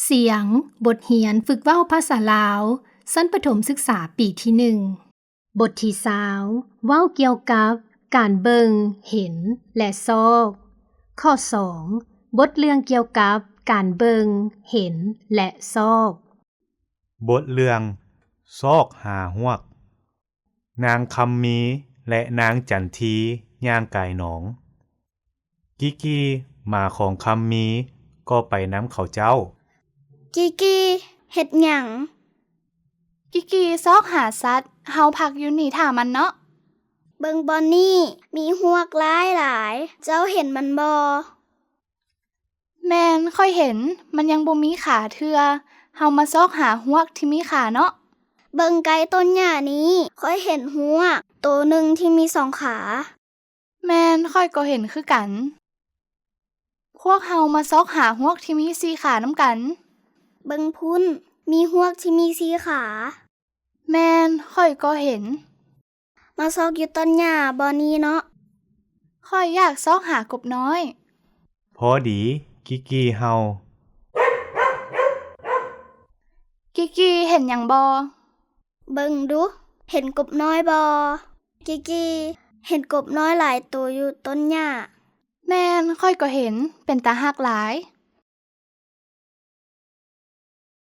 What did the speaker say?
ສຽງ ບົດຮຽນຝຶກເວົ້າພາສາລາວ ຊັ້ນປະຖົມສຶກສາປີທີໜຶ່ງ. ບົດທີຊາວ ເວົ້າກ່ຽວກັບການເບິ່ງ, ເຫັນ ແລະ ຊອກ. ຂໍ້ສອງ ບົດເລື່ອງກ່ຽວກັບການເບິ່ງ, ເຫັນ ແລະ ຊອກ. ບົດເລື່ອງ ຊອກຫາຮວກ. ນາງຄຳມີ ແລະ ນາງຈັນທີ ຍ່າງກາຍໜອງ. ກີກີ ໝາຂອງຄຳມີ ກໍໄປນຳເຂົາເຈົ້າ. ກີກີ ເຮັດຫຍັງ? ກີກີ ຊອກຫາສັດ, ເຮົາພັກຢູ່ນີ້ຖ້າມັນເນາະ. ເບິ່ງບ່ອນນີ້ ມີຮວກຫຼາຍໆ, ເຈົ້າເຫັນມັນບໍ່? ແມ່ນ, ຂ້ອຍເຫັນ, ມັນຍັງບໍ່ມີຂາເທື່ອ. ເຮົາມາຊອກຫາຮວກທີ່ມີຂາເນາະ. ເບິ່ງໃກ້ຕົ້ນຫຍ້ານີ້, ຂ້ອຍເຫັນຮວກໂຕໜຶ່ງທີ່ມີສອງຂາ. ແມ່ນ, ຂ້ອຍກໍເຫັນຄືກັນ. ພວກເຮົາມາຊອກຫາຮວກທີ່ມີສີ່ຂານຳກັນ. ເບິ່ງພຸ້ນ, ມີຮວກທີ່ມີສີ່ຂາ. ແມ່ນ, ຂ້ອຍກໍເຫັນ. ມາຊອກຢູ່ຕົ້ນຫຍ້າບ່ອນນີ້ເນາະ. ຂ້ອຍຢາກຊອກຫາກົບນ້ອຍ. ພໍດີ ກິກກີ່ເຫົ່າ. ກິກກີ່ເຫັນຫຍັງບໍ່? ເບິ່ງດູ, ເຫັນກົບນ້ອຍບໍ່? ກິກກີ່ເຫັນກົບນ້ອຍຫຼາຍໂຕຢູ່ຕົ້ນຫຍ້າ. ແມ່ນ, ຂ້ອຍກໍເຫັນ, ເປັນຕາຮັກຫຼາຍ.